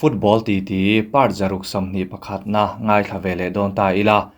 Football titi part 121 na ngaithla ve leh dawn ta ila.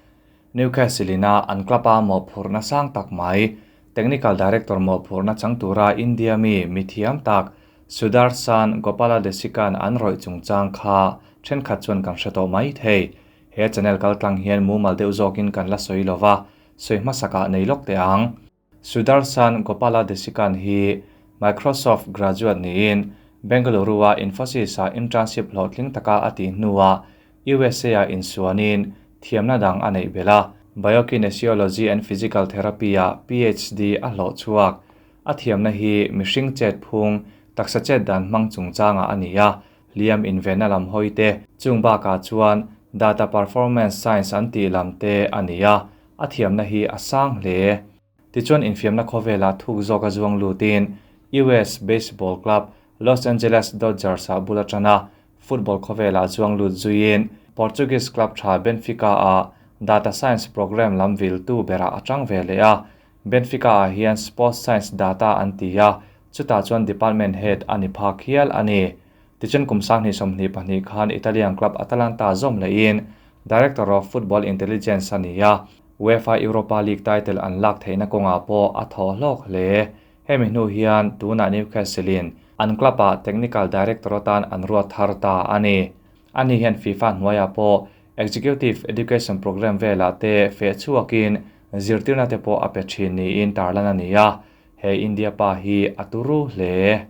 Newcastle ina an club a mawhphurhna sang tak mai, Technical Director mawhphurhna chang tura India mi mithiam tak Sudarshan Gopaladesikan an rawih chungchang kha thenkhat chuan kan hre tawh mai thei. He channel kaltlang hian mumal deuh zawkin kan la sawi lova, sawi hmasakah nei lawk teh ang. Sudarshan Gopaladesikan hi Microsoft graduate niin Bengaluru-a Infosys-ah internship hlawhtling taka a tih hnuah USA-ah insuanin thiamna dang a neih belh a, Biokinesiology and Physical Therapy-ah PhD a hlawh chhuak. A thiamna hi mihring chet phung, taksa chet dan hmang chungchangah a ni a, hliam invenna lam hawi te, chung bakah chuan data performance science an tih lam te a ni a, a thiamna hi a sang hle. Tichuan infiamna khawvelah thuk zawk a zuang lutin US baseball club Los Angeles Dodgers-ah bul a tan a, football khawvelah zuang lut zuiin Portuguese club tha Benfica-ah data science program lam viltu berah a tang ve leh a. Benfica-ah hian sports science data an ti a, chutah chuan department head a ni phak hial a ni. Tichuan kum 2022 khan Italian club Atalanta zawm lehin Director of Football Intelligence a ni a, UEFA Europa League title an lak theihna kawngah pawh a thaw hlawk hle. Hemi hnu hian tunah Newcastle-in an club-ah technical director atan an ruat thar ta a ni. Ani hian FIFA hnuaiah pawh Executive Education Programme velah te feh chhuakin zirtirna te pawh a pe thin niin tarlan a ni a, he India pa hi a turu hle.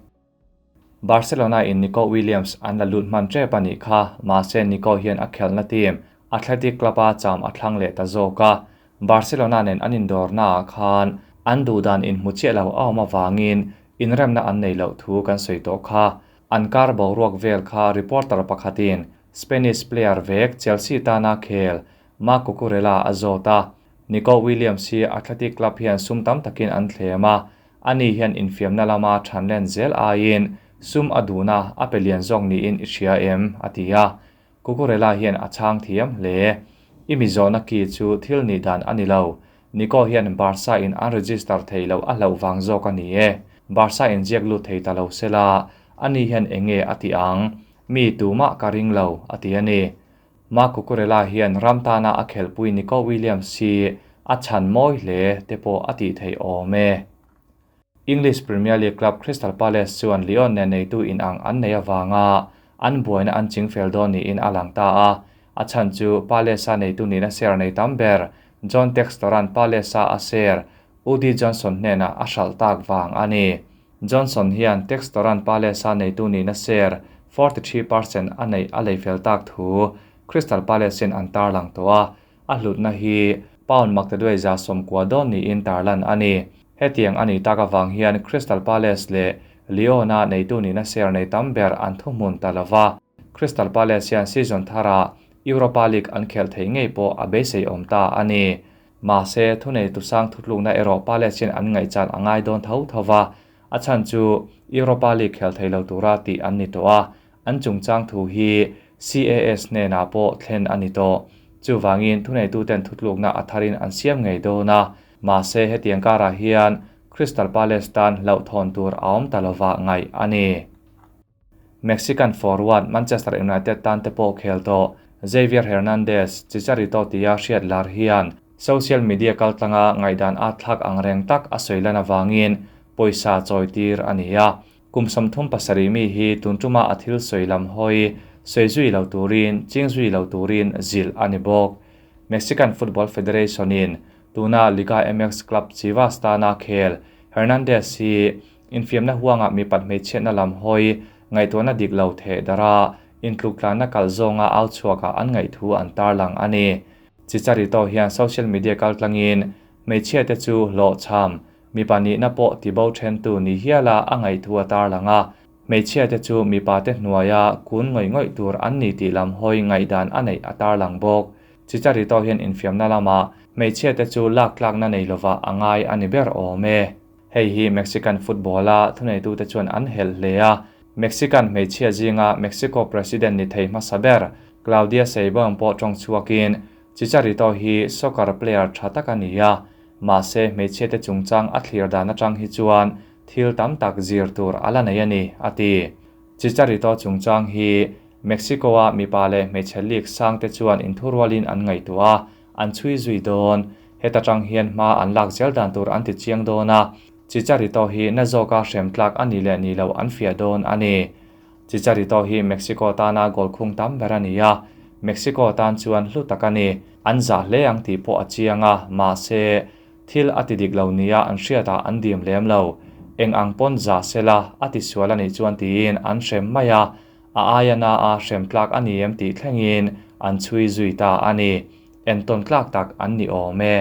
Barcelona in Nico Williams an la lut hman tep a nih kha, mahse Nico hian a khelhna team Athletic Club a cham a thlang leh ta zawk a, Barcelona nen an indawrnaah khan an duhdan inhmu chiah lo a awm avangin inremna an nei loh thu kan sawi tawh kha. An kar boruak vel kha reporter pakhatin Spanish player vek Chelsea tana khel Marc Cucurella a zawt a, Nico Williams hi Athletic Club hian sum tam takin an thlem a, ani hian infiamna lama thanlen zel aiin sum a duhna a pe lian zawk niin i hria em? a ti a. Cucurella hian a chhang thiam hle. I mi zawhna ki chu thil nih dan a ni lo. Nico hian Barca in an register thei loh a hlauh vang zawk a ni e. Barca in ziak lut thei ta lo sela, ani hian eng nge a tih ang? Mi tumah ka ring lo, a ti a ni. Marc Cucurella hian ram tana a khelhpui Nico Williams hi a chhan mawi hle te pawh a tih theih awm e. English Premier League club Crystal Palace chuan Lyon nen neitu inang an nei avanga an buaina an chingfel dawn niin a lang ta a, a chhan chu Palace-a neitu nihna share nei tam ber John Textor-a'n Palace-a a share Udi Johnson hnenah a hralh tak vang a ni. Johnson hian Textor-a'n Palace-a neitu nihna share 43% a neih a lei fel tak thu Crystal Palace-in an tarlang tawh a, a hlutna hi pound maktaduai 190 dawn niin tarlan a ni. Hetiang a nih tak avang hian Crystal Palace leh Lyon-a neitu nihna share nei tam ber an thuhmun ta lo va, Crystal Palace hian season tharah Europa League an khelh theih ngei pawh a beisei awm ta a ni. Mahse, thuneitu sang thutlukna erawh Palace hian an ngaihchan a ngai dawn tho tho va, a chhan chu Europa League khel thei lo tura tih an ni tawh a, an chungchang thu hi CAS hnenah pawh thlen a ni tawh. Chuvangin thuneituten thutlukna a tharin an siam ngei dawn a, mahse hetiang karah hian Crystal Palace tan hlauhthawn tur a awm ta lova ngaih a ni. Mexican forward Manchester United tan te pawh khel tawh Xavier Hernandez, Chicharito tia hriat lar hian social media kaltlanga ngaihdan a thlak ang reng tak a sawi lan avangin pawisa chawi tir a ni a. Kum 37 mi hi tun tuma a thil sawi lam hawi sawi zui lo turin, ching zui lo turin zilh a ni bawk. Mexican Football Federation-in tuna Liga MX club Chivas tana khel Hernandez hi Infiamna huangah mipat hmeichhiatna lam hawi ngaihtuahna dik lo theh darh a, intluktlanna kalh zawnga au chhuakah an ngaihthu an tarlang a ni. Chicharito hian social media kaltlangin hmeichhiate chu hlawhchham, mipa nihna pawh tibo thentu ni hiala a ngaihthu a tarlang a, hmeichhiate chu mipate hnuaia kun ngawih ngawih tur an ni tih lam hawi ngaihdan a neih a tarlang bawk. Chicharito hian infiamna lamah hmeichhiate chu laktlakna nei lovah a ngai a ni ber awm e. Hei hi Mexican football-a thuneitute chuan an helh hle a, Mexican hmeichhia zinga Mexico president ni thei hmasa ber Claudia Sheinbaum pawh tawng chhuakin Chicharito hi soccer player tha tak a ni a, mahse hmeichhiate chungchang a thlir dan atang hi chuan thil tam tak zir tur a la nei a ni, a ti. Chicharito chungchang hi Mexico-a mipa leh hmeichhe league sang te chuan inthurualin an ngaihtuah a, an chhui zui dawn. Heta tang hian hma an lak zel dan tur an ti chiang dawn a, Chicharito hi na zawka hrem tlak a nih leh nih loh an fiah dawn a ni. Chicharito hi Mexico tana goal khung tam ber a ni a, Mexico tan chuan hlu tak a ni. An zah hle ang tih pawh a chiang a, mahse, thil a ti dik lo nia an hriatah an dim lem lo. Eng ang pawn zah sela a ti sual a nih chuan tiin an hrem mai a, a aia na a hrem tlak a ni em tih thlengin an chhui zui ta a ni. Entawn tlak tak an ni awm e.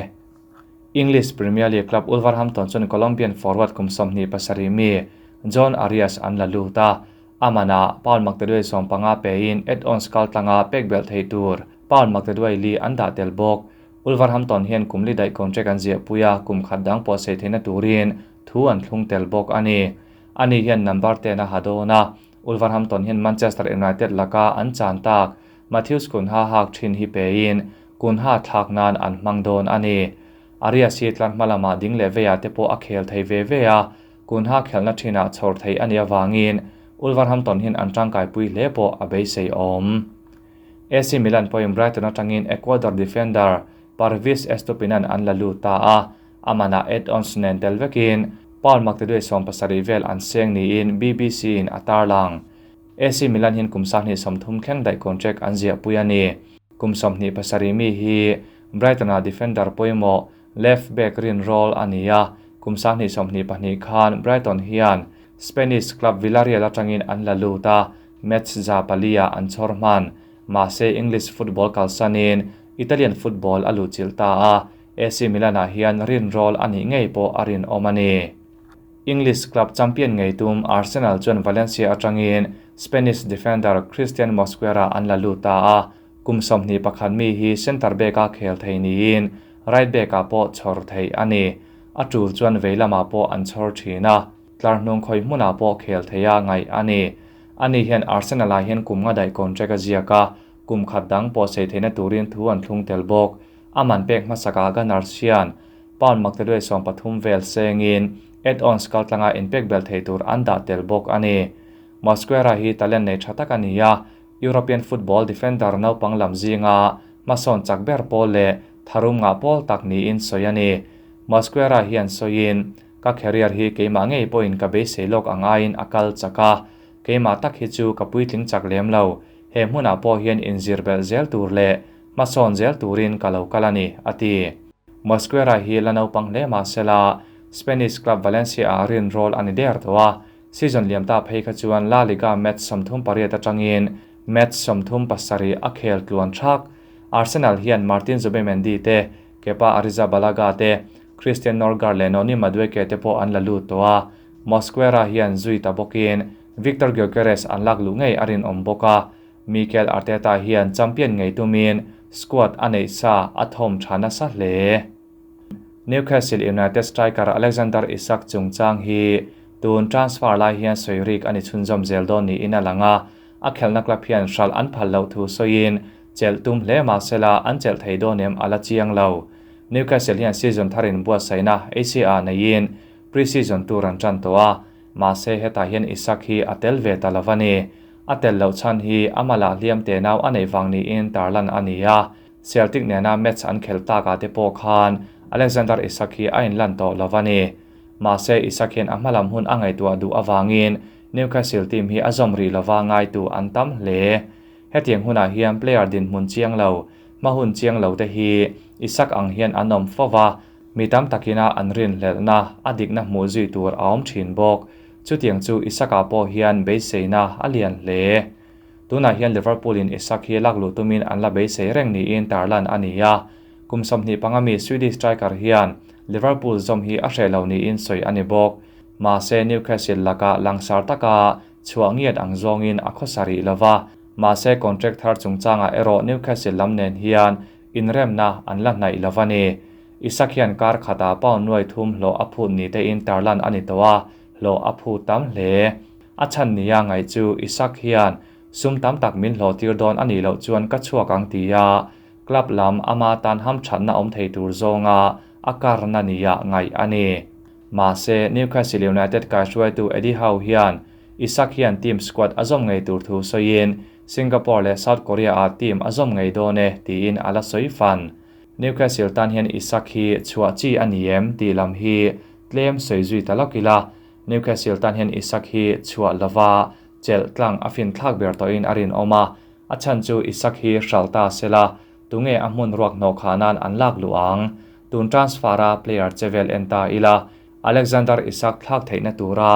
English Premier League club Wolverhampton chuan Colombian forward kum 27 mi Jhon Arias an la lut a, a manah pound maktaduai 15 pein add-ons kaltlanga pek belh theih tur pound maktaduai li an dah tel bawk. Wolverhampton hian kum li daih contract an ziahpui a, kum khat dang pawh sei theihna turin thu an thlung tel bawk a ni. Ani hian number 10 a ha dawn a, Wolverhampton hian Manchester United laka an chan tak Matheus Cunha hak thin hi pein Cunha thlak nan an hmang dawn a ni. Arias hi tlar hma lamah ding leh veiah te pawh a khel thei ve ve a, Cunha khelhna thinah chhawr theih a nih avangin Wolverhampton hian an tangkaipui hle pawh a beisei awm. AC Milan pawhin Brighton atangin Ecuador defender Pervis Estupinan an la lut ta a, a manah add-ons nen tel vekin Paul Maktaduai 70 vel an seng niin BBC in a tarlang. AC Milan hian kum 2030 thleng daih contract an ziahpui a ni. Kum 27 mi hi Brighton-a defender pawimawh left back rin role a ni a, kum 2022 khan Brighton hian Spanish club Villarreal atangin an la lut a, match za palia an chhawr hman. Mahse English football kalsanin Italian football a luhchilh ta a, AC Milan-ah hian rin role a nih ngei pawh a rinawm a ni. English club champion ngei tum Arsenal chuan Valencia atangin Spanish defender Christian Mosquera an la lut ta a, kum 21 mi hi centre back-a khel thei niin right back-ah pawh chhawr theih a ni. A tul chuan vei lamah pawh an chhawr thin a, tlar hnung khawi hmunah pawh khel thei a ngaih a ni. Ani hian Arsenal-ah hian kum nga daih contract a ziak a, kum khat dang pawh sei theihna turin thu an thlung tel bawk. A man pek hmasakah Gunners hian pound maktaduai 13 vel sengin add-ons kaltlanga inpek belh thei tur an dah tel bawk a ni. Mosquera hi talent nei tha tak a ni a, European football defender naupang lam zinga hmasawn chak ber pawl leh tharum ngah pawl tak niin sawi a ni. Mosquera hian sawiin, Ka career hi keimah ngei pawhin ka beisei lawk ang aiin a kal chak a, keimah tak hi chu ka puitling chak lem lo. He hmunah pawh hian inzir belh zel tur leh hmasawn zel turin ka lo kal a ni, a ti. Mosquera hi la naupang hle mahsela Spanish club Valencia-ah rin role a ni der tawh a, season liam ta phei kha chuan La Liga match 38 atangin match 37 a khel tluan thak. Arsenal hian Martin Zubimendi te, Kepa Arrizabalaga te, Christian Norgaard leh Noni Madueke te pawh an la lut tawh a, Mosquera hian zui ta bawkin Victor Gyökeres an lak luh ngei a rinawm bawk a, Mikel Arteta hian champion ngei tumin squad a neih sa a thawm tha nasa hle. Newcastle United striker Alexander Isak chungchang hi tun transfer lai hian sawi rik a ni chhunzawm zel dawn niin a lang a, a khelhna club hian hral an phal loh thu sawiin chelh tum hle mahsela an chelh thei dawn em a la chiang lo. Newcastle hian season tharin buatsaihna ACA neiin pre-season tur an tan tawh a, mahse hetah hian Isak hi a tel ve ta lo a ni. A tel loh chhan hi amala hliam te nau a neih vang niin tarlan a ni a, Celtic nena match an khel takah te pawh khan Alexander Isak hi a inlan tawh lo a ni. Mahse Isak hian a hmalam hun a ngaihtuah duh avangin Newcastle team hi a zawm rih lova ngaitu an tam hle. Hetiang hunah hian player dinhmun chiang lo, hma hun chiang lo te hi Isak ang hian an awm fova, mi tam takina an rin hlelhna a dikna hmuh zui tur a awm thin bawk. Chutiang chu Isak-ah pawh hian beiseina a lian hle. Tunah hian Liverpool-in Isak hi lak luh tumin an la beisei reng niin tarlan a ni a, kum 25 mi Swedish striker hian Liverpool zawm hi a hreh lo niin sawi a ni bawk. Mahse Newcastle lakah langsar taka chhuah ngiat ang zawngin a khawsa rih lova, mahse contract thar chungchangah erawh Newcastle lam nen hian inremna an la hnaih lova ni. Isak hian kar khatah pound nuai thum hlawh a phut ni tein tarlan a ni tawh a, hlawh a phut tam hle. A chhan nia ngaih chu Isak hian sum tam tak min hlawh tir dawn a nih loh chuan ka chhuak ang ti a, club lam ama tan ham thatna awm thei tur zawnga a karna nia ngaih a ni. Mahse Newcastle United kaihruaitu Eddie Howe hian Isak hian team squad a zawm ngei tur thu sawiin. Singapore leh South Korea ah team a zawm ngei dawn e tiin a la sawi fan. Newcastle tan hian Isak hi chhuah chi a ni em tih lam hi tlem sawi zui ta lawk ila, Newcastle tan hian Isak hi chhuah lova chelh tlang a fin thlak ber tawhin a rinawm a, a chhan chu Isak hi hralh ta sela tunge a hmun ruak hnawh khah nan an lak luh ang? Tun transfer a player che vel en ta ila, Alexander Isak thlak theihna tura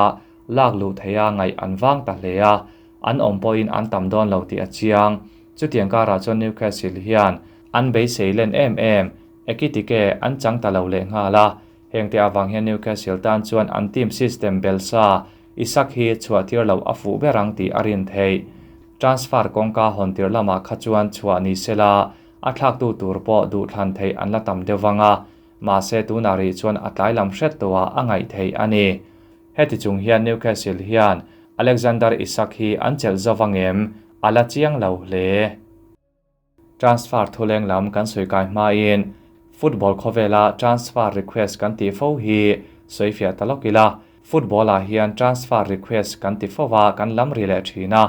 lak luh theia ngaih an vang ta hle a, an awm pawhin an tam dawn lo tih a chiang. Chutiang karah chuan Newcastle hian an beisei len em em, Ekitike an chang ta lo lehnghal a, hengte avang hian Newcastle tan chuan an team system belsa Isak hi chhuah tir loh a fuh ber ang tih a rin theih. Transfer kawngka hawn tir lamah kha chuan chhuah ni sela a thlaktu tur pawh duhthlan theih an la tam deuh vang a, mahse tunah rih chuan a tlai lam hret tawhah a ngaih theih a ni. Heti chung hian Newcastle hian Alexander Isak hi an chelh zo vang em? A la chiang lo hle. Transfer thuleng lam kan sawi kai hmain football khawvela transfer request kan tih fo hi sawi fiah ta lawk ila. Football ah hian transfer request kan ti fo a, kan lam ri leh thin a,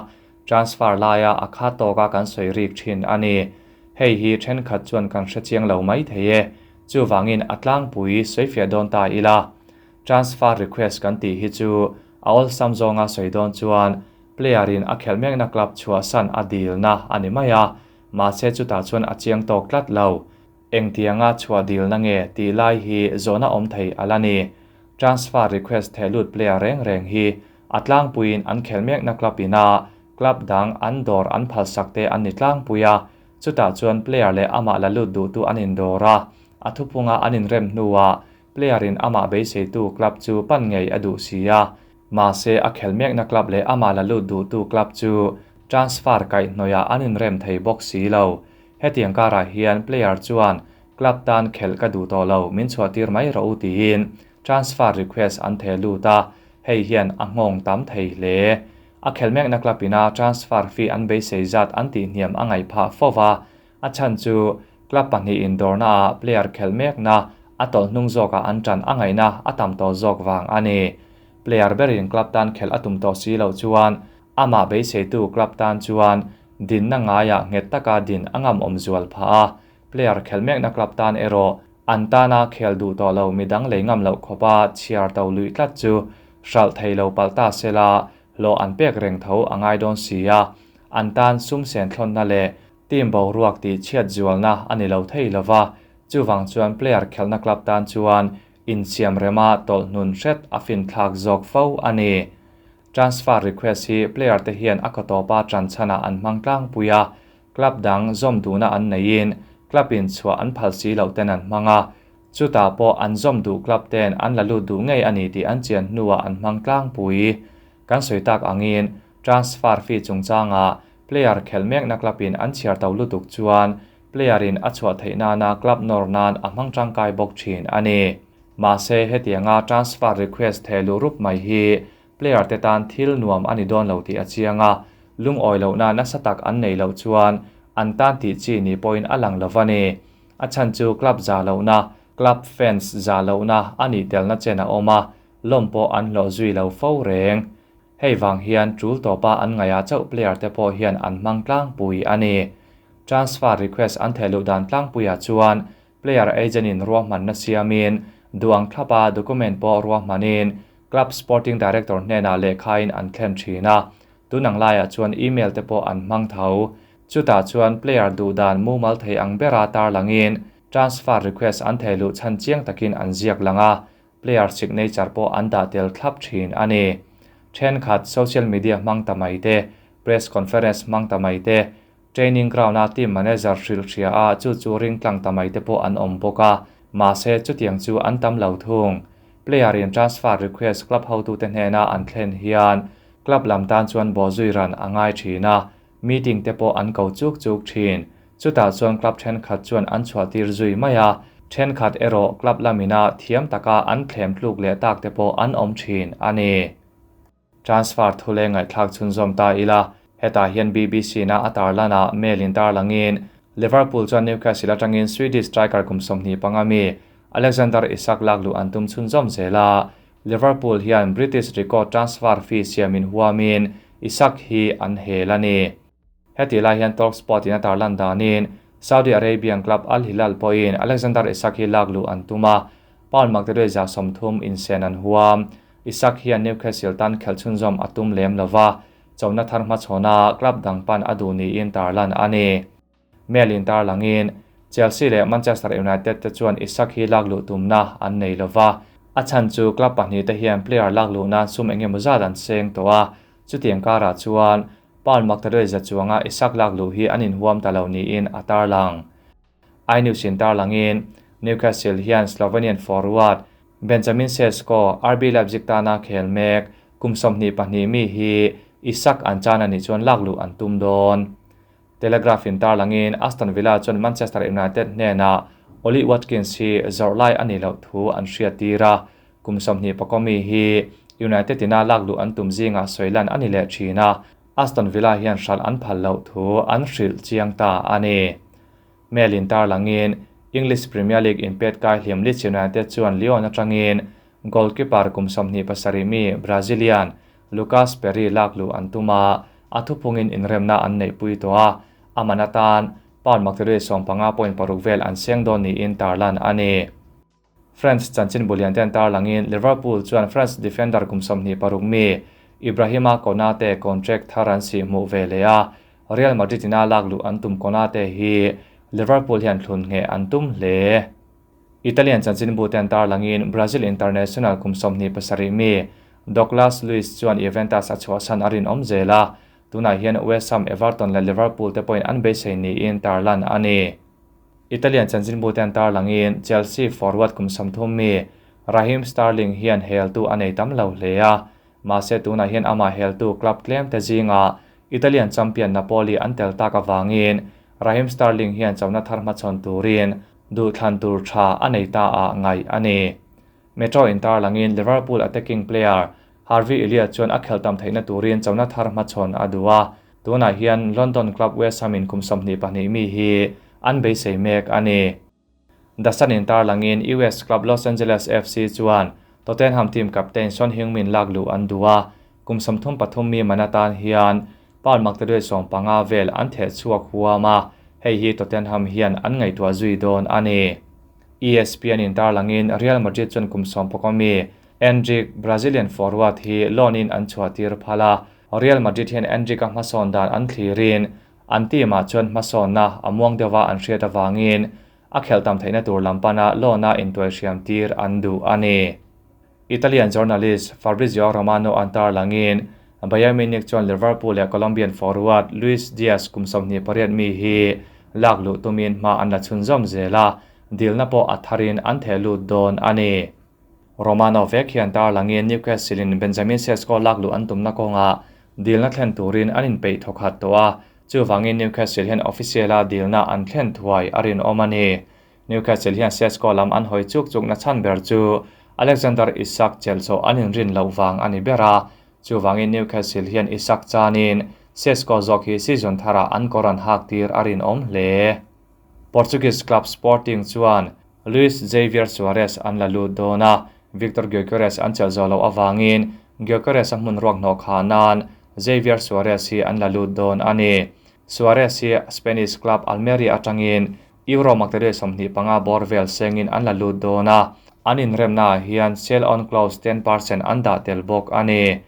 transfer laia a kha tawka kan sawi rik thin a ni. Hei hi thenkhat chuan kan hre chiang lo mai thei e, chuvangin a tlangpui sawi fiah dawn ta ila. Transfer request kan tih hi chu a awlsam zawnga sawi dawn chuan player in a khelh mekna club chhuahsan a dilna a ni mai a, mahse chutah chuan a chiang tawk tlat lo. Engtianga chhuah dilna nge tih lai hi zawhna awm thei a la ni. Transfer request theh lut player reng reng hi a tlangpuiin an khelh mekna club ina club dang an dawr an phalsak te an ni tlangpui a, chutah chuan player leh amah la lut duhtu an indawr a, a thuphunga an inrem hnuah player in amah beiseitu club chu pan ngei a duh si a, mahse a khelh mekna club leh amah la lut duhtu club chu transfer kaihhnawihah an inrem thei bawk si lo. Hetiang karah hian player chuan club tan khelh ka duh tawh lo, min chhuahtir mai rawh u tiin transfer request an theh lut a, hei hian a nghawng tam thei hle. A khelh mekna club ina transfer fee an beisei zat an tihhniam a ngaih phah fo va, A chhan chu club pahnih indawrnaah player khelh mekna a tawlh hnung zawkah an tan a ngaihna a tam tawh zawk vang a ni. Player berin club tan khelh a tum tawh si loh chuan amah beiseitu club tan chuan dinna ngaiah nghet taka din a ngam awm zual phah a, player khelh mekna club tan erawh an tana khel duh tawh lo midang lei ngam loh khawpa chhiar to luih tlat chu hralh thei lo palh ta sela hlawh an pek reng tho a ngai dawn si a, an tan sum sen thlawnna leh Team boruak tih chhiat zualna a ni lo thei lo va, chuvang chuan player khelhna club tan chuan insiam rema tawlh hnun hret a finthlak zawk fo a ni. Transfer request hi player te hian a kawtawpa tan chhanah an hmang tlangpui a, club dang zawm duhna an neiin club in chhuah an phal si loh ten an hmang a, chutah pawh an zawm duh club ten an la lut duh ngei a ni tih an chian hnuah an hmang tlangpui. Kan sawi tak angin transfer fee chungchangah Player khelh mekna club in an chhiar to lutuk chuan player in a chhuah theih nana club nawr nan a hmang tangkai bawk thin a ni. Mahse hetianga transfer request theh luh rup mai hi player te tan thil nuam a ni dawn lo tih a chiang a, lungawi lohna nasa tak an neih loh chuan an tan tih chi ni pawhin a lang lo va ni. A chhan chu club za lohna, club fans za lohna a nih telna chen a awm a, lawm pawh an hlawh zui lo fo reng. Hei vang hian tul tawpa an ngaihah chauh player te pawh hian an hmang tlangpui a ni. Transfer request an theh luh dan tlangpuiah chuan player agent in ruahmanna siamin duang thlapa document pawh ruahmanin club sporting director hnenah lehkhain an thlen thin a, tunang laiah chuan email te pawh an hmang tho. Chutah chuan player duh dan mumal thei ang bera tarlangin transfer request an theh luh chhan chiang takin an ziak lang a, Player signature pawh an dah tel thlap thin a ni. Thenkhat social media hmang ta mai te, press conference hmang ta mai te, training ground-a team manager hrilh hria a chu chu ring tlang ta mai te pawh an awm bawk a, mahse chutiang chu an tam lo thung. Player in transfer request club hotute hnena an thlen hian club lam tan chuan bawhzui ran a ngai thin a, meeting te pawh an ko chuk chuk thin. Chutah chuan club thenkhat chuan an chhuahtir zui mai a, thenkhat erawh club lamina thiam taka an thlem tluk leh tak te pawh an awm thin a ni. Transfer thu leh ngaihthlak chhunzawm ta ila, hetah hian BBC na a tarlanah mail in tarlangin Liverpool chuan Newcastle atangin Swedish striker kum 25 mi Alexander Isak lak luh an tum chhunzawm zel a, Liverpool hian British record transfer fee siamin huamin Isak hi an hel a ni. Hetih lai hian Talksport in a tarlan danin Saudi Arabian club Al Hilal pawhin Alexander Isak hi lak luh an tum a, pound maktaduai 30 insen an huam. Isak hian Newcastle tan khelh chhunzawm a tum lem lo va, chona thar hmachhawna club dang pan a duh niin tarlan a ni. Mail in tarlangin Chelsea leh Manchester United te chuan Isak hi lak luh tumna an nei lo va, a chhan chu club pahnih te hian player lak luh nan sum eng emaw zat an seng tawh a, chutiang karah chuan pound maktaduai za chuanga Isak lak luh hi an inhuam ta lo niin a tarlang. iNews in tarlangin Newcastle hian Slovenian forward Benjamin Sesko, RB Leipzig tana khel mek kum 22 mi hi Isak an chan a nih chuan lak luh an tum dawn. Telegraph in tarlangin Aston Villa chuan Manchester United hnenah Ollie Watkins hi zawrh lai a nih loh thu an hriat tir a, kum 20 mi hi United ina lak luh an tum zingah sawilan a ni leh thin a, Aston Villa hian hral an phal loh thu an hrilh chiang ta a ni. Mail in tarlangin English Premier League in pet kai hliam Leeds United chuan Lyon atangin goalkeeper kum 27 mi Brazilian Lucas Perri lak luh an tum a, a thupungin inremna an neih pui tawh a, a man atan pound maktaduai 15.6 vel an seng dawn niin tarlan a ni. France chanchin bulian ten tarlangin Liverpool chuan France defender kum 26 mi Ibrahima Konate contract thar an si hmuh ve leh a, Real Madrid ina lak luh an tum Konate hi Liverpool hian thlun nge an tum hle. Italian chanchin bu ten tarlangin Brazil international kum 27 mi Douglas Luiz chuan Juventus a chhuahsan a rinawm zel a, tunah hian West Ham, Everton leh Liverpool te pawhin an beisei niin tarlan a ni. Italian chanchin bu ten tarlangin Chelsea forward kum 30 mi Raheem Sterling hian heltu a nei tam lo hle a, mahse tunah hian ama heltu club tlem te zinga Italian champion Napoli an tel tak awangin Raheem Sterling hian chona thar hmachhawn turin duhthlan tur tha a nei ta a ngai a ni. Metro in tarlangin Liverpool attacking player Harvey Elliott chuan a khel tam theihna turin chona thar hmachhawn a duh a, tunah hian London club West Ham in kum 22 mi hi an beisei mek a ni. The Sun in tarlangin US club Los Angeles FC chuan Tottenham team captain Son Heung-min lak luh an duh a, kum 33 mi manatan hian pound maktaduai 15 vel an theh chhuak huam a, hei hi Tottenham hian an ngaihtuah zui dawn a ni. ESPN in tarlangin Real Madrid chuan kum 11 mi Endrick Brazilian forward hi loan in an chhuah tir phala, Real Madrid hian Endrick a hmasawn dan an thlirin an team ah chuan hmasawn na a muang deuha an hriat awangin a khel tam theihna tur lampana loan a intuai hriam tir an duh a ni. Italian journalist Fabrizio Romano an tarlangin Bayern Munich chuan Liverpool leh Colombian forward Luis Diaz kum 28 mi hi lak luh tumin hma an la chhunzawm zel a, dilna pawh a tharin an theh lut dawn a ni. Romano vek hian tarlangin Newcastle in Benjamin Sesko lak luh an tumna kawnga dilna thlen turin an inpeih thawkhat tawh a, chuwangin Newcastle hian official a dilna an thlen thuai a rinawm a ni. Newcastle hian Sesko lam an hawi chuk chuk na chhan ber chu Alexander Isak chelchaw an inrin loh wang a ni ber a, chuwangin Newcastle hian Isak chanin Sesko zawk hi season thara an kawr an hak tir a rinawm hle. Portuguese club Sporting chuan Luis Xavier Suarez an la lut dawn a, Victor Gyökeres an chelh zawh loh awangin Gyökeres a hmun ruak hnawh khanan Xavier Suarez hi an la lut dawn a ni. Suarez hi Spanish club Almeria atangin Euro maktaduai 25 bawr vel sengin an la lut dawn a, an inremna ah hian sell on clause 10% an dah tel bawk a ni.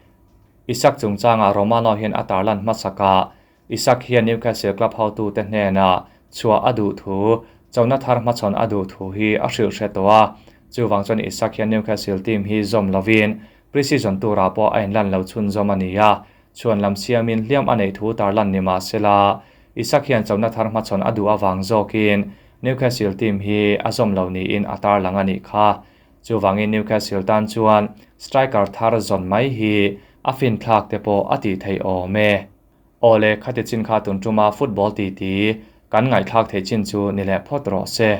Isak chungchanga Romano hian a tarlan hmasaka Isak hian Newcastle club hotu te hnena chhuah a duh thu, chona thar hmachhawn a duh thu hi a hrilh hre tawh a, chuwang chuan Isak hian Newcastle team hi zawm lovin pre-season turah pawh a inlan lo chhun zawm a ni a, chuan lam siamin hliam a neih thu tarlan ni mahsela Isak hian chona thar hmachhawn a duh awang zawkin Newcastle team hi a zawm lo niin a tarlang a nih kha. Chuwangin Newcastle tan chuan striker thar zawn mai hi a fin thlak te pawh a tih theih awm e. Ole khati chin kha tun tuma football ti ti kan ngai thlak thei chin chu ni leh phawt rawh se.